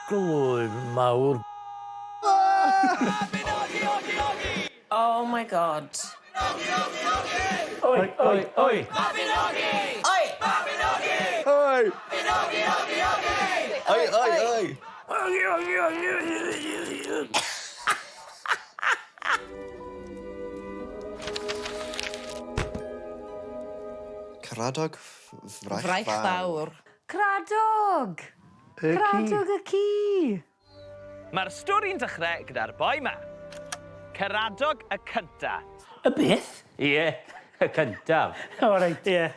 Glwyf mawr. Oh my God. Oi, oi, oi! Oi! Oi! Oi, oi, oi! Caradog Fraich, Fraich Fawr. Cradog! Y ci. Cradog y ci! Mae'r stori'n dechrau gyda'r boi 'ma. Caradog y cynta. Y beth? Ie, y cyntaf. O reit, ie.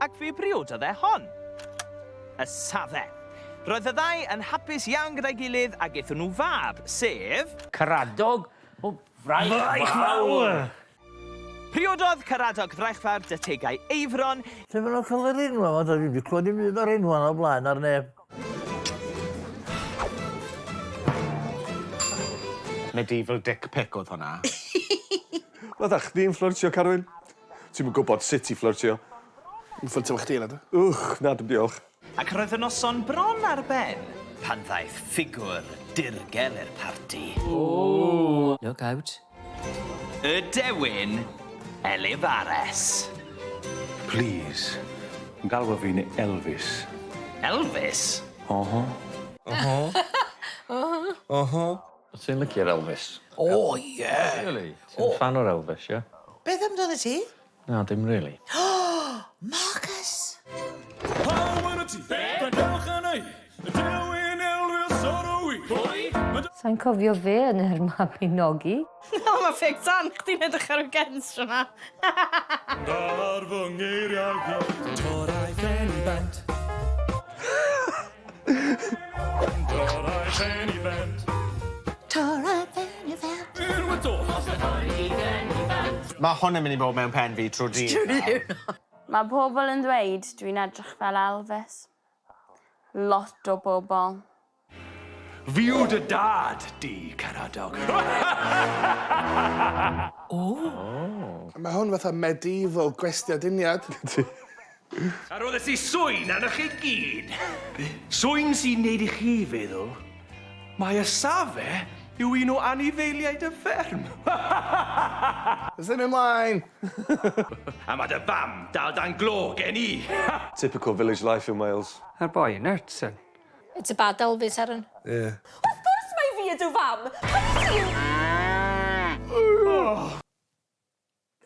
Ac fe briododd e hon. Y Safe. Roedd y ddau yn hapus iawn gyda'i gilydd a gaethon nhw fab, sef... Caradog o Fraich Fraich Fawr! Priododd Caradog Fraichfawr Dytegau Eifron. Lle maen nhw'n cael yr enwau 'ma? Dwi ddim 'di clywed dim byd o'r enwau 'na o blaen ar neb. Medieval dick pic oedd hwnna. Fatha chdi'n fflyrtio, Carwyn. Ti'm yn gwybod sut i fflyrtio. Yn fflyrtio efo chdi nadw? Wch, na dwi'm diolch. Ac roedd y noson bron ar ben pan ddaeth ffigwr dirgel i'r parti. Look out. Y dewin Elifares. Plîs, galwa fi'n Elvis. Elvis? Oho. Ti'n licio'r Elvis? O, ie! Really? Ti'n fan o'r Elvis, ie? Beth amdano ti? Na, dim really. Marcus! Sai'n cofio fe yn yr Mabinogi. O, mae fake tan chdi'n edrych ar y gens tro 'ma. Ar fy ngeiriau i. Torrai ffen i bent. Torrai ffen i bent. Torrai ffen i bent. Unwaith o. Mae hwn yn mynd i bod mewn pen fi trwy'r dydd. Mae pobl yn dweud dwi'n edrych fel Elvis. Lot o bobl. Fi yw dy dad di, Caradog. Mae hwn fatha medieval gwesty aduniad. A roddes i swyn arnoch chi gyd. Swyn sy'n neud i chi feddwl mai y safe yw un o anifeiliaid y fferm. Let's mynd ymlaen! A mae dy fam dal dan glo gen i. Typical village life in Wales. Yr boi yn nyts yn. It's a bad Elvis, Aaron. Ie. Wrth gwrs mai fi ydw fam! Pam ti'n...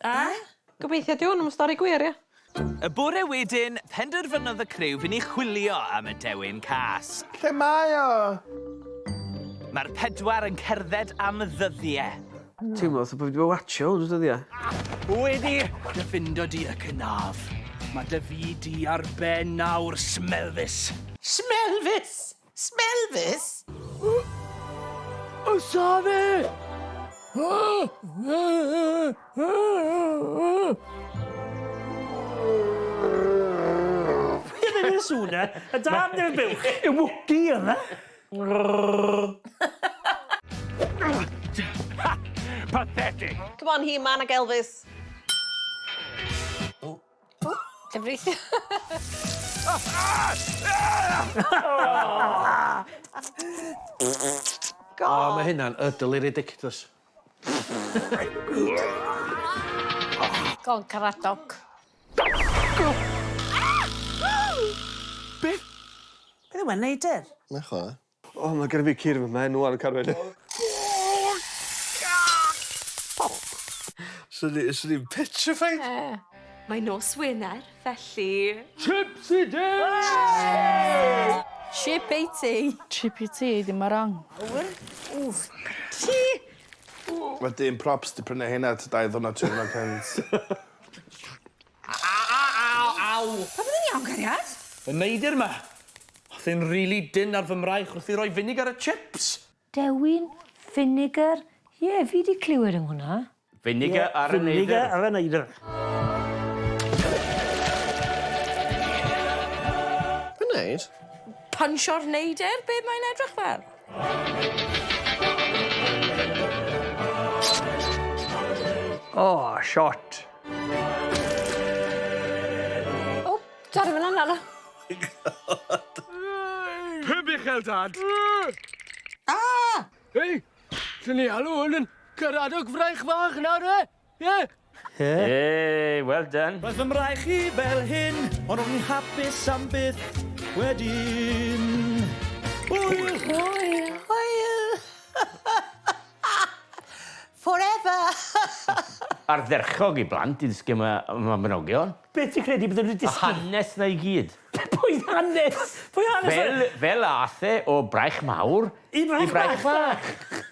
Eh? Gobeithio 'di hwn 'im yn stori gwir ia? Y bore wedyn, penderfynodd y criw fynd i chwilio am y dewin cas. Lle mae o? Mae'r pedwar yn cerdded am ddyddiau. Teimlo fatha bo' fi 'di bo' watsio hwn ers dyddia. Wedi dy ffindo di y cynaf. Mae dy fyd di ar ben nawr, Smelfus. Smelfus! Smelfus? Y Safe! Be oedd y sŵn 'na? Y darn y buwch. Y Wookie oedd 'na. Pathetic! Come on, He-Man ac Elvis. Cyfreithiol. God! O, mae hynna'n utterly ridiculous. Go on, Caradog. Beth? Beth yw e, neidr? Na chwa. O, mae gen i fi cur fy mhen ŵan, Carwyn. Swn i, swn i'n petrified. Mae nos Wener, felly... Chips i day! Chip 80. Chip i ti, ddim ar wrong. Ti! Mae dyn props 'di prynu heina ta dau ddwrnod tri diwrnod cynt. Popeth yn iawn, cariad? Y neidr 'ma. O'dd e'n rili dynn ar fy mraich wrth i roi finig ar y chips. Dewin, finnegar, ie, fi 'di clywed am hwnna. Vinegar ar y neidr. Vinegar ar y neidr. Be neud? Punsio'r neidr? Be mae'n edrych fel? O, shot. O, torri fan 'na. Pum uchel, dad. Ah! Hei, lle ni alw hwn yn Caradog Fraich Fach nawr, e? Ie? Hey, well done. Roedd fy mraich i fel hyn, ond o'n i'n hapus am byth wedyn. Hwyl! Hwyl. Hwyl. Forever. Ardderchog i blant i ddysgu am y am y Mabinogion. Beth ti'n credu bydden nhw'n Y dysgu? hanes 'na i gyd. Pwy hanes? Pwy hanes? Fel, fel ath e o Braich Mawr I Braich i Braich Bach. Bach.